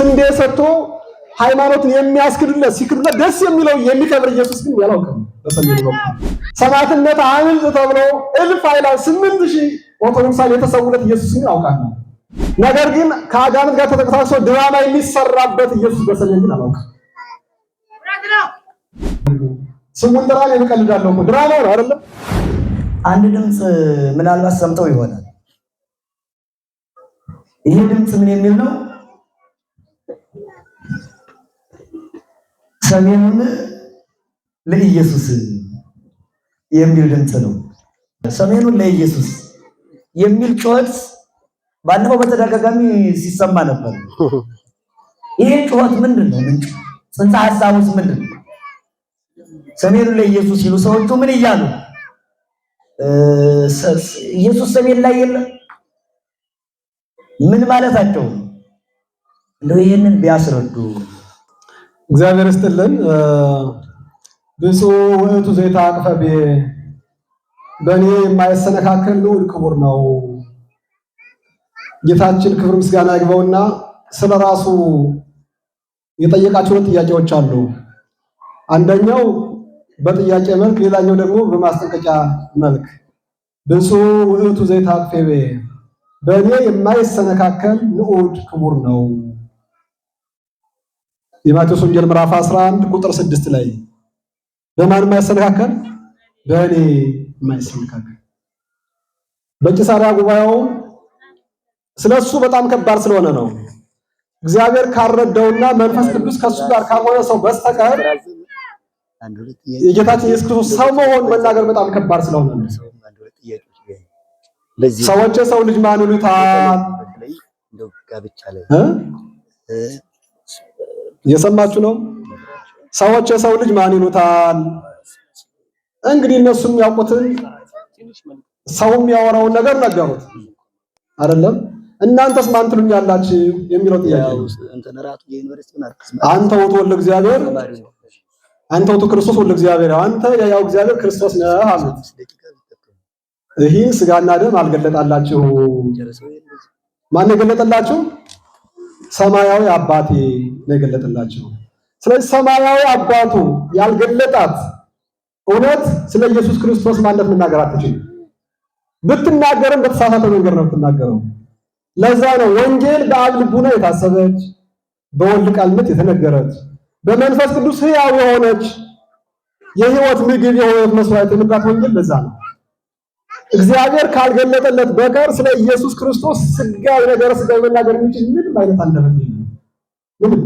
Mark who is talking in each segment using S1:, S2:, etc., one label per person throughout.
S1: ስንዴ ሰጥቶ ሃይማኖትን የሚያስክዱለት ሲክዱለት ደስ የሚለው የሚከብር ኢየሱስ ግን ያላውቅም። በሰሜኑ በኩል ሰማዕትነት አምልጥ ተብሎ እልፍ አእላፍ 8000 ኦርቶዶክሳን የተሰውለት ኢየሱስ ግን አውቃለሁ። ነገር ግን ከአጋንንት ጋር ተጠቅሳሶ ድራማ የሚሰራበት ኢየሱስ በሰሜን ግን አላውቅም። ስሙን ጥራ እቀልዳለሁ እኮ ድራማ ነው አይደለም።
S2: አንድ ድምፅ ምናልባት ሰምተው ይሆናል። ይሄ ድምፅ ምን የሚል ነው? ሰሜኑን ለኢየሱስ የሚል ድምፅ ነው። ሰሜኑን ለኢየሱስ የሚል ጩኸት ባለፈው በተደጋጋሚ ሲሰማ ነበር። ይሄ ጩኸት ምንድን ነው? ምንጩ ጽንሰ ሐሳቡስ ምንድን ነው? ሰሜኑን ለኢየሱስ ሲሉ ሰዎቹ ምን እያሉ? ኢየሱስ ሰሜን ላይ የለም ምን ማለታቸው ነው? እንደው ይሄንን ቢያስረዱ።
S1: እግዚአብሔር ይስጥልን። ብፁዕ ውእቱ ዘይትዐቅፈ ብየ፣ በእኔ የማይሰነካከል ልዑል ክቡር ነው። ጌታችን ክብር ምስጋና ይግባውና ስለ ራሱ የጠየቃቸው ሁለት ጥያቄዎች አሉ። አንደኛው በጥያቄ መልክ፣ ሌላኛው ደግሞ በማስጠንቀቂያ መልክ። ብፁዕ ውእቱ ዘይትዐቅፈ ብየ፣ በእኔ የማይሰነካከል ንዑድ ክቡር ነው። የማቴዎስ ወንጌል ምዕራፍ 11 ቁጥር 6 ላይ በማን የማይሰነካከል? በእኔ የማይሰነካከል። በቂሳሪያ ጉባኤው ስለሱ በጣም ከባድ ስለሆነ ነው። እግዚአብሔር ካልረዳውና መንፈስ ቅዱስ ከሱ ጋር ካልሆነ ሰው በስተቀር የጌታችን ኢየሱስ ክርስቶስ ሰው መሆን መናገር በጣም ከባድ ስለሆነ ነው። ሰዎች የሰው ልጅ ማን ይሉታል? እየሰማችሁ ነው? ሰዎች የሰው ልጅ ማን ይሉታል? እንግዲህ እነሱ የሚያውቁትን ሰው የሚያወራውን ነገር ነገሩት አይደለም። እናንተስ ማን ትሉኛላችሁ የሚለው ጥያቄ ነው። አንተ ውእቱ ወልደ እግዚአብሔር፣ አንተ ውእቱ ክርስቶስ ወልደ እግዚአብሔር፣ አንተ ያው እግዚአብሔር ክርስቶስ ነህ አሉት። ይህ ስጋና ደም አልገለጣላችሁ። ማን የገለጠላችሁ? ሰማያዊ አባቴ ነው የገለጠላችሁ። ስለዚህ ሰማያዊ አባቱ ያልገለጣት እውነት ስለ ኢየሱስ ክርስቶስ ማንነት መናገር አትችልም። ብትናገርም በተሳሳተ መንገድ ነው የምትናገረው። ለዛ ነው ወንጌል በአብ ልቡና የታሰበች፣ በወልድ ቃልነት የተነገረች፣ በመንፈስ ቅዱስ ሕያው የሆነች የሕይወት ምግብ የሕይወት መስዋዕት የምላት ወንጌል ለዛ ነው። እግዚአብሔር ካልገለጠለት በቀር ስለ ኢየሱስ ክርስቶስ ስጋዊ ነገር ስጋዊ መናገር የሚችል ምንም አይነት አንደበት የለም። ምንም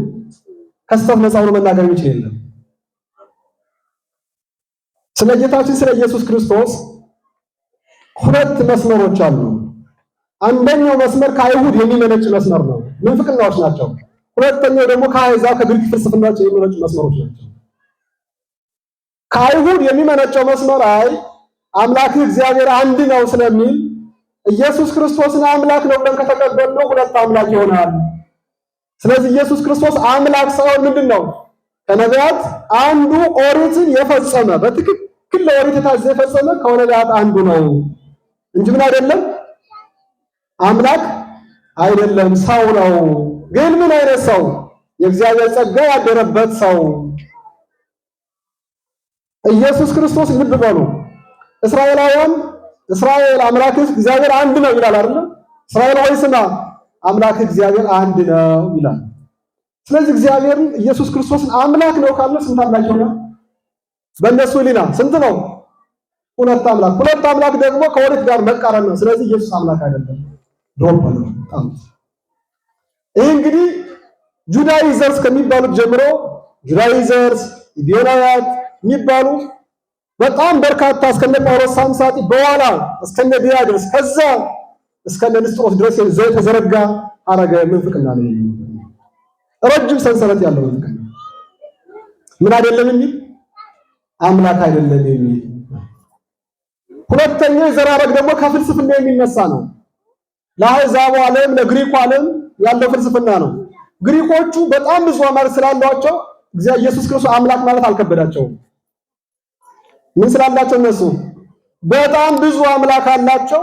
S1: ከስህተት ነፃ ሆኖ መናገር የሚችል የለም። ስለ ጌታችን ስለ ኢየሱስ ክርስቶስ ሁለት መስመሮች አሉ። አንደኛው መስመር ከአይሁድ የሚመነጭ መስመር ነው፣ ምንፍቅናዎች ናቸው። ሁለተኛው ደግሞ ከአሕዛብ ከግሪክ ፍልስፍናዎች የሚመነጩ መስመሮች ናቸው። ከአይሁድ የሚመነጨው መስመር አይ አምላክህ እግዚአብሔር አንድ ነው ስለሚል ኢየሱስ ክርስቶስን አምላክ ነው ብለን ከተቀበልነው ሁለት አምላክ ይሆናል። ስለዚህ ኢየሱስ ክርስቶስ አምላክ ሳይሆን ምንድን ነው? ከነቢያት አንዱ ኦሪትን የፈጸመ በትክክል ለኦሪት የታዘዘ የፈጸመ ከነቢያት አንዱ ነው እንጂ ምን አይደለም፣ አምላክ አይደለም፣ ሰው ነው። ግን ምን አይነት ሰው? የእግዚአብሔር ጸጋ ያደረበት ሰው። ኢየሱስ ክርስቶስ ልብ በሉ፣ እስራኤላውያን እስራኤል አምላክህ እግዚአብሔር አንድ ነው ይላል አይደል? እስራኤል ሆይ ስማ አምላክህ እግዚአብሔር አንድ ነው ይላል። ስለዚህ እግዚአብሔርን ኢየሱስ ክርስቶስን አምላክ ነው ካለ ስንት አምላክ ይሆናል? በእነሱ ሕሊና ስንት ነው? ሁለት አምላክ። ሁለት አምላክ ደግሞ ከኦሪት ጋር መቃረን ነው። ስለዚህ ኢየሱስ አምላክ አይደለም። drop ነው። ይህ እንግዲህ Judaizers ከሚባሉት ጀምሮ Judaizers፣ ኢቢዮናውያን የሚባሉ በጣም በርካታ እስከነ ጳውሎስ ሳምሳጢ በኋላ እስከነ ዲያ ድረስ ከዛ እስከነ ንስጥሮስ ድረስ የተዘረጋ አረገ ምንፍቅና ነው። ረጅም ሰንሰለት ያለው ምንፍቅና ምን አይደለም የሚል አምላክ አይደለም የሚል። ሁለተኛው የዘር ሐረግ ደግሞ ከፍልስፍና የሚነሳ ነው። ለአሕዛቡ ዓለም ለግሪኩ ዓለም ያለው ፍልስፍና ነው። ግሪኮቹ በጣም ብዙ አማልክት ስላሏቸው ኢየሱስ ክርስቶስ አምላክ ማለት አልከበዳቸውም። ምን ስላላቸው እነሱ በጣም ብዙ አምላክ አላቸው።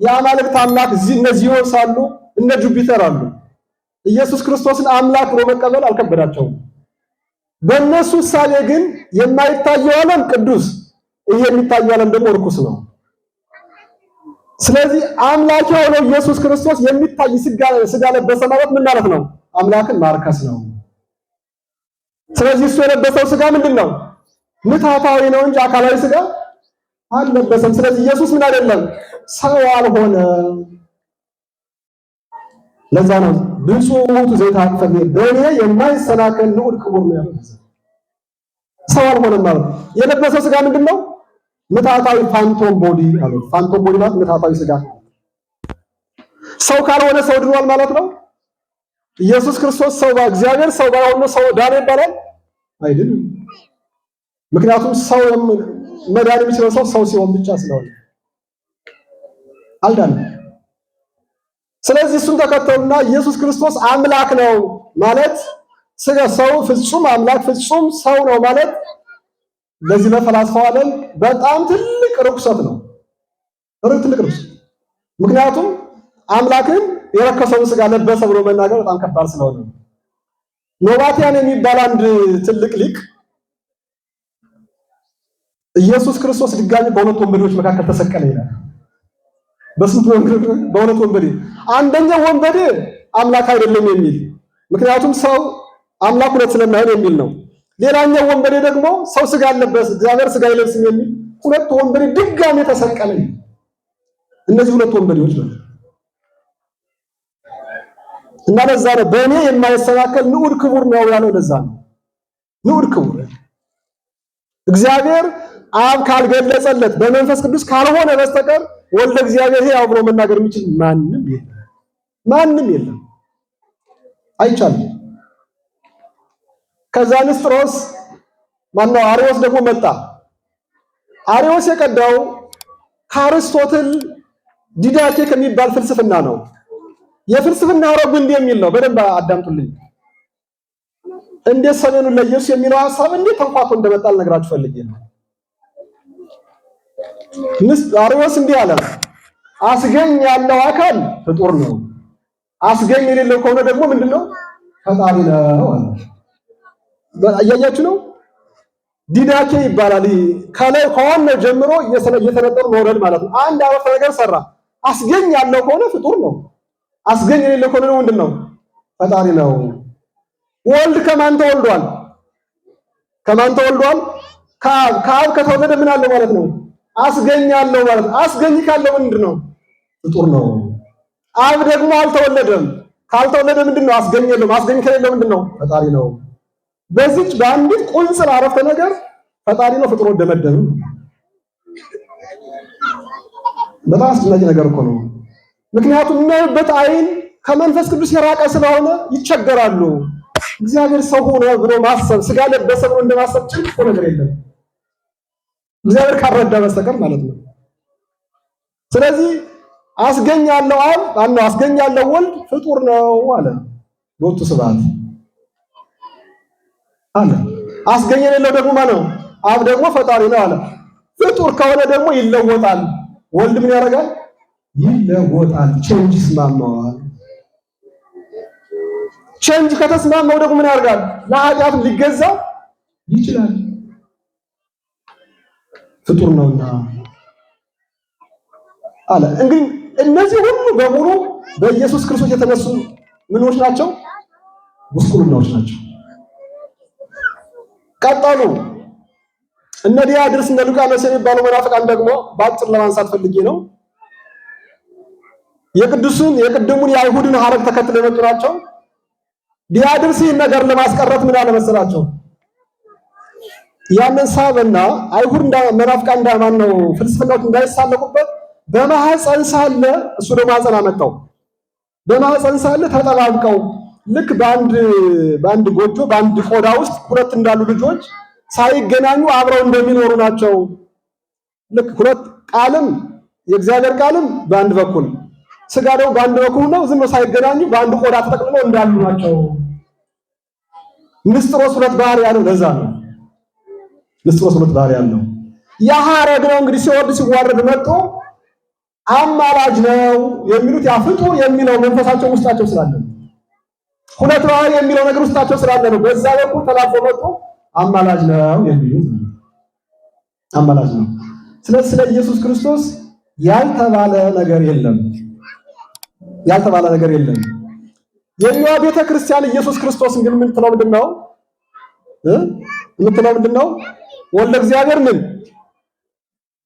S1: የአማልክት አምላክ እነ ዚዮስ አሉ፣ እነ ጁፒተር አሉ። ኢየሱስ ክርስቶስን አምላክ ብሎ መቀበል አልከበዳቸውም። በእነሱ እሳቤ ግን የማይታየው ዓለም ቅዱስ፣ ይሄ የሚታየው ዓለም ደግሞ ርኩስ ነው። ስለዚህ አምላክ የሆነው ኢየሱስ ክርስቶስ የሚታይ ስጋ ለበሰ ማለት ምን ማለት ነው? አምላክን ማርከስ ነው። ስለዚህ እሱ የለበሰው ስጋ ምንድን ነው? ምትሃታዊ ነው እንጂ አካላዊ ስጋ አልለበሰም። ስለዚህ ኢየሱስ ምን አይደለም? ሰው አልሆነ። ለዛ ነው ብፁዕ ውእቱ ዘይትዐቀብ በእኔ የማይሰናከል ልዑል ክቡር ነው ያለው። ሰው አልሆነም ማለት የለበሰው ስጋ ምንድን ነው? ምትሃታዊ phantom body አሉ። Phantom body ማለት ምትሃታዊ ስጋ። ሰው ካልሆነ ሰው ድኗል ማለት ነው። ኢየሱስ ክርስቶስ ሰው እግዚአብሔር ሰው ባይሆን ሰው ዳነ ይባላል አይደለም። ምክንያቱም ሰው መዳን የሚችለው ሰው ሰው ሲሆን ብቻ ስለሆነ አልዳንም። ስለዚህ እሱን ተከተሉና ኢየሱስ ክርስቶስ አምላክ ነው ማለት ስጋ ሰው ፍጹም አምላክ ፍጹም ሰው ነው ማለት ለዚህ ለፈላስፋው ዓለም በጣም ትልቅ ርኩሰት ነው። ትልቅ ርኩሰት። ምክንያቱም አምላክን የረከሰውን ስጋ ለበሰ ብሎ መናገር በጣም ከባድ ስለሆነ ኖባቲያን የሚባል አንድ ትልቅ ሊቅ ኢየሱስ ክርስቶስ ድጋሚ በሁለት ወንበዴዎች መካከል ተሰቀለ ይላል። በስንት ወንበዴ? በሁለት ወንበዴ። አንደኛው ወንበዴ አምላክ አይደለም የሚል ምክንያቱም ሰው አምላክ ሁለት ስለማይሆን የሚል ነው። ሌላኛው ወንበዴ ደግሞ ሰው ስጋ አለበስ እግዚአብሔር ስጋ አይለብስም የሚል ሁለት ወንበዴ ድጋሚ ተሰቀለ። እነዚህ ሁለት ወንበዴዎች ማለት እና ለዛ ነው በእኔ የማይሰናከል ንዑድ ክቡር ነው ያለው። ለዛ ነው ንዑድ ክቡር እግዚአብሔር አብ ካልገለጸለት በመንፈስ ቅዱስ ካልሆነ በስተቀር ወልደ እግዚአብሔር ሕያው ብሎ መናገር የሚችል ማንም የለም። ማንም የለም፣ አይቻልም። ከዛ ንስጥሮስ ማነው አሪዎስ ደግሞ መጣ። አሪዎስ የቀዳው ከአርስቶትል ዲዳኬ ከሚባል ፍልስፍና ነው። የፍልስፍና ሐረጉ እንዲህ የሚል ነው። በደንብ አዳምጡልኝ። እንዴት ሰሜኑን ለኢየሱስ የሚለው ሐሳብ እንዴት ተንኳቶ እንደመጣ ልነግራችሁ ፈልጌ ነው። አሪዎስ እንዲህ አለ፣ አስገኝ ያለው አካል ፍጡር ነው። አስገኝ የሌለው ከሆነ ደግሞ ምንድነው? ፈጣሪ ነው አለ። እያያችሁ ነው። ዲዳኬ ይባላል። ከላይ ከዋናው ጀምሮ እየተነጠሩ መውረድ ማለት ነው። አንድ አረፍተ ነገር ሰራ። አስገኝ ያለው ከሆነ ፍጡር ነው። አስገኝ የሌለው ከሆነ ደግሞ ምንድነው? ፈጣሪ ነው። ወልድ ከማን ተወልዷል? ከማን ተወልዷል? ከአብ። ከአብ ከተወለደ ምን አለው ማለት ነው? አስገኝ አለው ማለት ነው። አስገኝ ካለው ምንድነው? ፍጡር ነው። አብ ደግሞ አልተወለደም። ካልተወለደ ምንድነው? አስገኝ የለውም። አስገኝ ከሌለው ምንድነው? ፈጣሪ ነው። በዚች በአንዲት ቁንጽል አረፍተ ነገር ፈጣሪ ነው ፍጡር ደመደም። በጣም አስደናቂ ነገር እኮ ነው። ምክንያቱም የሚያዩበት ዓይን ከመንፈስ ቅዱስ የራቀ ስለሆነ ይቸገራሉ። እግዚአብሔር ሰው ሆነ ብሎ ማሰብ ስጋ ለበሰ ብሎ እንደማሰብ ጭንቅ እኮ ነገር የለም፣ እግዚአብሔር ካልረዳ በስተቀር ማለት ነው። ስለዚህ አስገኝ ያለው አብ አነው አስገኝ ያለው ወልድ ፍጡር ነው አለ። ሎቱ ስብሐት አለ። አስገኝ የሌለው ደግሞ ማለት ነው አብ ደግሞ ፈጣሪ ነው አለ። ፍጡር ከሆነ ደግሞ ይለወጣል። ወልድ ምን ያደርጋል? ይለወጣል። Change ይስማማዋል። Change ከተስማማው ደግሞ ምን ያደርጋል? ለኃጢአት ሊገዛ ይችላል። ፍጡር ነውና አለ። እንግዲህ እነዚህ ሁሉ በሙሉ በኢየሱስ ክርስቶስ የተነሱ ምኖች ናቸው? ጉስቁልናዎች ናቸው። ቀጠሉ። እነ ዲያድርስ እነ ሉቃኖስ የሚባሉ መናፍቃን ደግሞ በአጭር ለማንሳት ፈልጌ ነው። የቅዱሱን የቅድሙን የአይሁድን ሐረግ ተከትለው የመጡ ናቸው። ዲያድርስ ይህን ነገር ለማስቀረት ምን አለ መሰላቸው? ያንን ሳበና አይሁድ እንዳ መናፍቃን እንዳማን ነው ፍልስፍናዎች እንዳይሳለቁበት በማህፀን ሳለ እሱ ደግሞ ማህፀን አመጣው። በማህፀን ሳለ ተጠባብቀው ልክ በአንድ ጎጆ በአንድ ቆዳ ውስጥ ሁለት እንዳሉ ልጆች ሳይገናኙ አብረው እንደሚኖሩ ናቸው። ልክ ሁለት ቃልም የእግዚአብሔር ቃልም በአንድ በኩል ስጋ ደግሞ በአንድ በኩል ነው። ዝም ብሎ ሳይገናኙ በአንድ ቆዳ ተጠቅልለው እንዳሉ ናቸው። ንስጥሮስ ሁለት ባህሪ ያለው ለዛ ነው። ንስጥሮስ ሁለት ባህሪ ያለው ያ ሐረግ ነው። እንግዲህ ሲወርድ ሲዋረድ መጥቶ አማላጅ ነው የሚሉት ያ ፍጡር የሚለው መንፈሳቸው ውስጣቸው ስላለ ሁለት ባህሪ የሚለው ነገር ውስጣቸው ስላለ ነው። በዛ በኩል ተላልፎ መጥቶ አማላጅ ነው የሚሉት፣ አማላጅ ነው። ስለዚህ ስለ ኢየሱስ ክርስቶስ ያልተባለ ነገር የለም፣ ያልተባለ ነገር የለም። የኛ ቤተ ክርስቲያን ኢየሱስ ክርስቶስን ግን የምትለው ምንድነው? የምትለው ምንድነው? ወልደ እግዚአብሔር ምን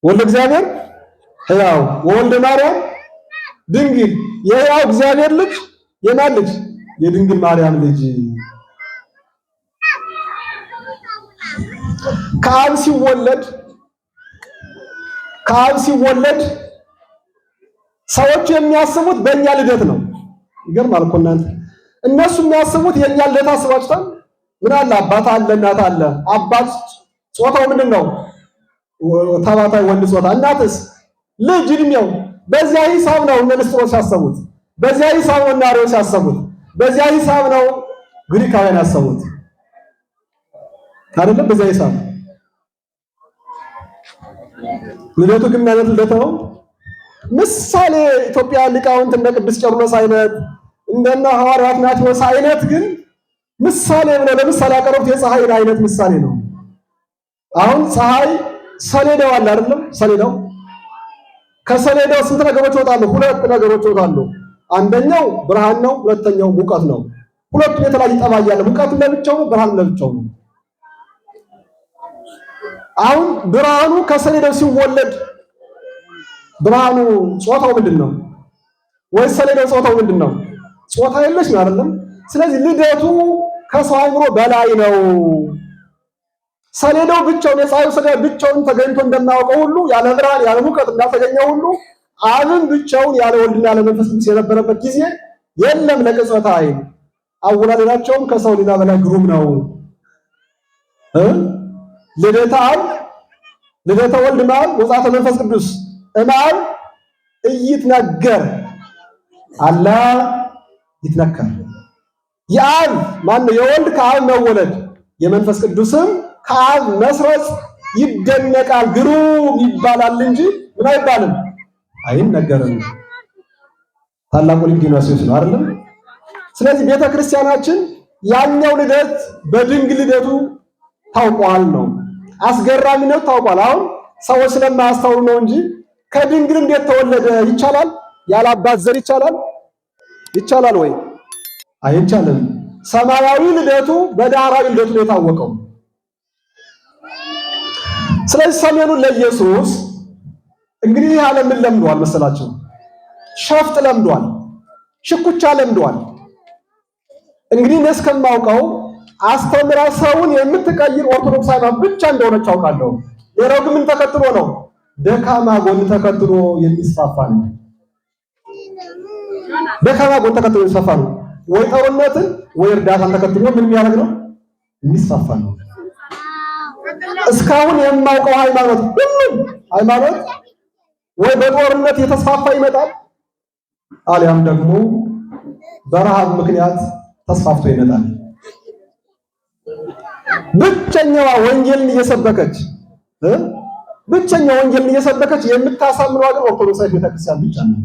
S1: ወልደ እግዚአብሔር ሕያው ወወልደ ማርያም ድንግል፣ የሕያው እግዚአብሔር ልጅ የማን ልጅ? የድንግል ማርያም ልጅ። ከአብ ሲወለድ ከአብ ሲወለድ ሰዎች የሚያስቡት በእኛ ልደት ነው። ይገርማል እኮ እናንተ። እነሱ የሚያስቡት የእኛ ልደት አስባችሁታል? ምን አለ? አባት አለ፣ እናት አለ። አባት ጾታው ምንድን ነው? ተባታይ ወንድ ጾታ። እናትስ ልጅ እድሜው። በዚያ ሂሳብ ነው እነ ንስጥሮስ ያሰቡት፣ በዚያ ሂሳብ ነው እነ አርዮስ ያሰቡት፣ በዚያ ሂሳብ ነው ግሪካውያን ያሰቡት አይደለም? በዚያ ሂሳብ ልደቱ ግን ምን አይነት ልደት ነው? ምሳሌ ኢትዮጵያ ሊቃውንት እንደ ቅዱስ ቄርሎስ አይነት እንደነ ሐዋርያው አትናቴዎስ አይነት ግን ምሳሌ ብለው ለምሳሌ ያቀረቡት የፀሐይን አይነት ምሳሌ ነው። አሁን ፀሐይ ሰሌዳው አለ አይደለም? ሰሌዳው ከሰሌዳው ስንት ነገሮች ይወጣሉ? ሁለት ነገሮች ይወጣሉ። አንደኛው ብርሃን ነው፣ ሁለተኛው ሙቀት ነው። ሁለቱም የተለያየ ጠባይ ያለ፣ ሙቀቱም ለብቻው ነው፣ ብርሃኑ ለብቻው ነው። አሁን ብርሃኑ ከሰሌዳው ሲወለድ ብርሃኑ ጾታው ምንድን ነው? ወይስ ሰሌዳው ጾታው ምንድን ነው? ጾታ የለሽ ነው አይደለም? ስለዚህ ልደቱ ከሰው አእምሮ በላይ ነው። ሰሌዳው ብቻውን የፀሐዩ ሰሌዳ ብቻውን ተገኝቶ እንደማያውቀው ሁሉ ያለ ብርሃን ያለ ሙቀት እንዳልተገኘ ሁሉ አብን ብቻውን ያለ ወልድና ያለ መንፈስ ቅዱስ የነበረበት ጊዜ የለም። ለቅጽበተ ዓይን አወላለዳቸውም ከሰው ሊና በላይ ግሩም ነው። ልደተ አብ ልደተ ወልድ እምአብ ወጻተ መንፈስ ቅዱስ እምአብ ኢይትነገር አላ ይትነከር። የአብ ማነው? የወልድ ከአብ መወለድ የመንፈስ ቅዱስም ከአብ መስረጽ ይደነቃል፣ ግሩም ይባላል እንጂ ምን አይባልም፣ አይነገርም። ታላቁ ሊቅ ዲዮናስዮስ ነው አይደለም? ስለዚህ ቤተክርስቲያናችን ያኛው ልደት በድንግል ልደቱ ታውቋል ነው፣ አስገራሚነቱ ታውቋል። አሁን ሰዎች ስለማያስተውሉ ነው እንጂ ከድንግል እንዴት ተወለደ ይቻላል? ያለ አባት ዘር ይቻላል? ይቻላል ወይ? አይቻልም። ሰማያዊ ልደቱ በዳህራዊ ልደቱ ነው የታወቀው። ስለዚህ ሰሜኑን ለኢየሱስ እንግዲህ ይህ ዓለም ምን ለምዷል መሰላችሁ? ሸፍጥ ለምዷል፣ ሽኩቻ ለምዷል። እንግዲህ እኔ እስከማውቀው አስተምራ ሰውን የምትቀይር ኦርቶዶክስ ሃይማኖት ብቻ እንደሆነች አውቃለሁ። ሌላው ግን ምን ተከትሎ ነው? ደካማ ጎን ተከትሎ የሚስፋፋ ነው። ደካማ ጎን ተከትሎ የሚስፋፋ ነው። ወይ ጦርነትን ወይ እርዳታን ተከትሎ ምን የሚያደርግ ነው? የሚስፋፋ ነው። እስካሁን የማውቀው ሃይማኖት ሁሉም ሃይማኖት ወይ በጦርነት የተስፋፋ ይመጣል፣ አሊያም ደግሞ በረሃብ ምክንያት ተስፋፍቶ ይመጣል። ብቸኛዋ ወንጌልን እየሰበከች ብቸኛዋ ወንጌልን እየሰበከች የምታሳምነው ግን ኦርቶዶክሳዊት ቤተክርስቲያን ብቻ ነው።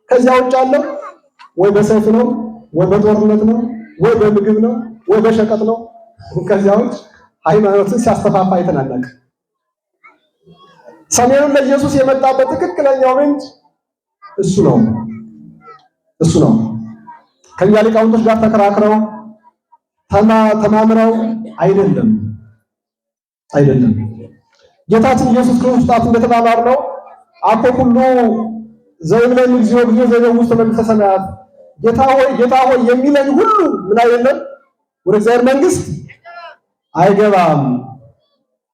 S1: ከዚያ ውጭ ያለው ወይ በሰይፍ ነው፣ ወይ በጦርነት ነው፣ ወይ በምግብ ነው፣ ወይ በሸቀጥ ነው። ከዚያ ውጭ ሃይማኖትን ሲያስተፋፋ አይተናናቅ። ሰሜኑን ለኢየሱስ የመጣበት ትክክለኛው ምንጭ እሱ ነው፣ እሱ ነው። ከኛ ሊቃውንቶች ጋር ተከራክረው ተማምረው አይደለም፣ አይደለም። ጌታችን ኢየሱስ ክርስቶስ ጣት እንደተማማርነው አኮ ሁሉ ዘይብለኒ እግዚኦ እግዚኦ ዘይበው ውስተ መንግሥተ ሰማያት፣ ጌታ ሆይ ጌታ ሆይ የሚለኝ ሁሉ ምን አይደለም ወደ እግዚአብሔር መንግስት አይገባም።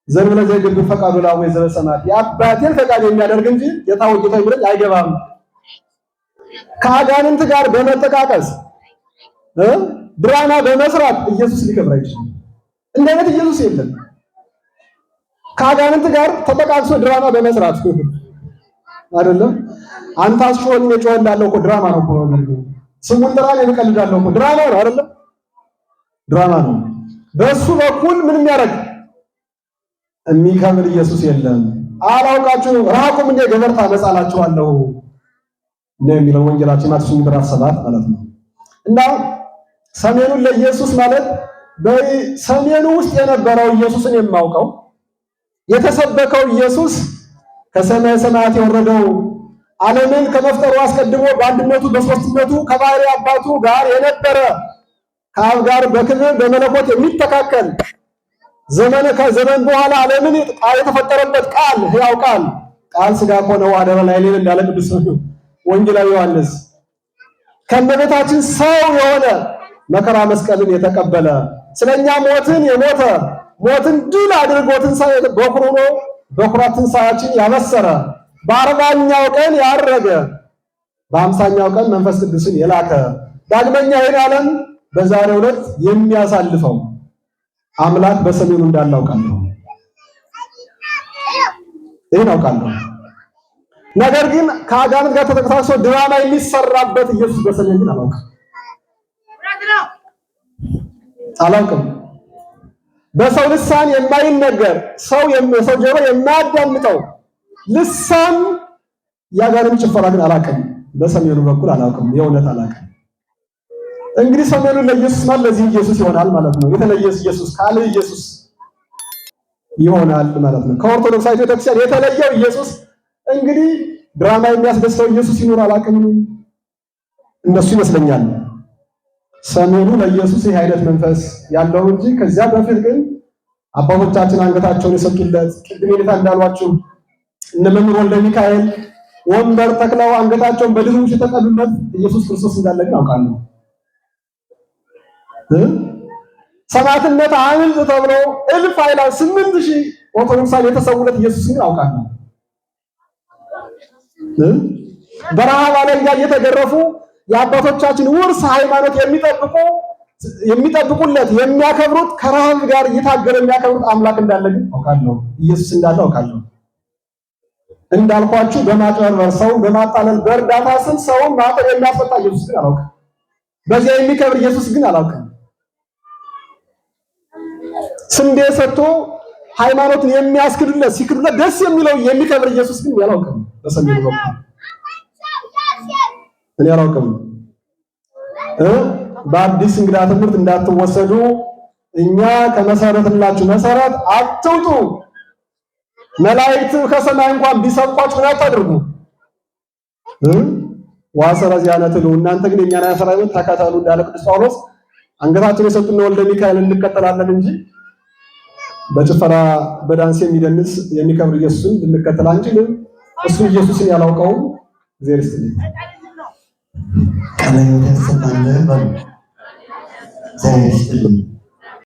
S1: ዘንብለ ዘይገብር ፈቃዱ ለአቡየ ዘበሰማያት፣ የአባቴን ፈቃድ የሚያደርግ እንጂ ጌታ ሆይ ጌታ ሆይ አይገባም። ከአጋንንት ጋር በመጠቃቀስ ድራማ በመስራት ኢየሱስ ሊከብር አይችልም። እንደ አይነት ኢየሱስ የለም። ከአጋንንት ጋር ተጠቃቅሶ ድራማ በመስራት አይደለም። አንተ አስጮኸኝ እኔ እጮህልሃለሁ እኮ ድራማ ነው እኮ ስሙን ጥራ እኔ እቀልዳለሁ እኮ ድራማ ነው አይደለም? ድራማ ነው። በሱ በኩል ምንም ያደርግ የሚከብር ኢየሱስ የለም። አላውቃችሁ ራቁም እንደ ገበርታ መጻላችኋለሁ ነው የሚለው ወንጌላችን ማቴዎስ ምዕራፍ 7 ማለት ነው። እና ሰሜኑን ለኢየሱስ ማለት በሰሜኑ ውስጥ የነበረው ኢየሱስን የማውቀው የተሰበከው ኢየሱስ ከሰማየ ሰማያት የወረደው ዓለምን ከመፍጠሩ አስቀድሞ በአንድነቱ በሶስትነቱ ከባህሪ አባቱ ጋር የነበረ ከአብ ጋር በክብር በመለኮት የሚተካከል ዘመን ከዘመን በኋላ ዓለምን የተፈጠረበት ቃል ሕያው ቃል ቃል ሥጋ ሆነ ወአደረ ላዕሌነ እንዳለ ቅዱስ ወንጌላዊ ዮሐንስ ከእመቤታችን ሰው የሆነ መከራ መስቀልን የተቀበለ ስለኛ ሞትን የሞተ ሞትን ድል አድርጎ ትንሣኤ በኩር ሆኖ በኩራት ትንሣኤያችን ያበሰረ በ40ኛው ቀን ያረገ በ50ኛው ቀን መንፈስ ቅዱስን የላከ ዳግመኛ ይህን ዓለም በዛሬው ዕለት የሚያሳልፈው አምላክ በሰሜኑ እንዳለ አውቃለሁ። ይህን አውቃለሁ። ነገር ግን ከአጋንንት ጋር ተጠቅሳሶ ድራማ የሚሰራበት ኢየሱስ በሰሜን ግን አላውቅም አላውቅም። በሰው ልሳን የማይነገር ሰው የሰው ጆሮ የማያዳምጠው ልሳን የአጋንንት ጭፈራ ግን አላውቅም። በሰሜኑ በኩል አላውቅም፣ የእውነት አላውቅም። እንግዲህ ሰሜኑን ለኢየሱስ ማለት ለዚህ ኢየሱስ ይሆናል ማለት ነው። የተለየ ኢየሱስ ካለ ኢየሱስ ይሆናል ማለት ነው። ከኦርቶዶክሳዊት ቤተክርስቲያን የተለየው ኢየሱስ እንግዲህ ድራማ የሚያስደስተው ኢየሱስ ይኖር አላውቅም። እንደሱ ይመስለኛል። ሰሜኑ ለኢየሱስ ይህ አይነት መንፈስ ያለው እንጂ ከዚያ በፊት ግን አባቶቻችን አንገታቸውን የሰጡለት ቅድም የኔታ እንዳሏችሁ እነ መምህር ወልደ ሚካኤል ወንበር ተክለው አንገታቸውን በድርቡሽ የተቀሉለት ኢየሱስ ክርስቶስ እንዳለ ግን አውቃለሁ። ሰማዕትነት አምልጥ ተብሎ እልፍ አእላፍ 8000 ኦርቶዶክሳን የተሰውለት ኢየሱስ ግን አውቃለሁ። በረሃብ አለንጋ እየተገረፉ የአባቶቻችን ውርስ ሃይማኖት የሚጠብቁለት የሚያከብሩት ከረሃብ ጋር እየታገለ የሚያከብሩት አምላክ እንዳለ ግን አውቃለሁ። ኢየሱስ እንዳለ አውቃለሁ። እንዳልኳችሁ በማጭበርበር ሰውን በማጣለል በእርዳታ ስም ሰውን ማጠብ የሚያስፈታ ኢየሱስ ግን አላውቅም። በዚያ የሚከብር ኢየሱስ ግን አላውቅም። ስንዴ ሰጥቶ ሃይማኖትን የሚያስክዱለት ሲክዱለት ደስ የሚለው የሚከብር ኢየሱስ ግን አላውቅም። በሰሜኑ በኩል እኔ አላውቅም። በአዲስ እንግዳ ትምህርት እንዳትወሰዱ፣ እኛ ከመሰረትላችሁ መሰረት አትውጡ። መላእክት ከሰማይ እንኳን ቢሰብኳችሁ ምን አታድርጉ። ወአሰረ ዚአነ ትሉ፣ እናንተ ግን የእኛን አሰራዊት ተከተሉ እንዳለ ቅዱስ ጳውሎስ አንገታቸውን የሰጡን ወልደ ሚካኤል እንከተላለን እንጂ በጭፈራ በዳንስ የሚደንስ የሚከብር ኢየሱስን ልንከተል አንችልም። እሱ ኢየሱስን ያላውቀው እግዚአብሔር ይስጥልኝ።
S2: ቃለ ሕይወት ያሰማልን በሉ። እግዚአብሔር ይስጥልኝ።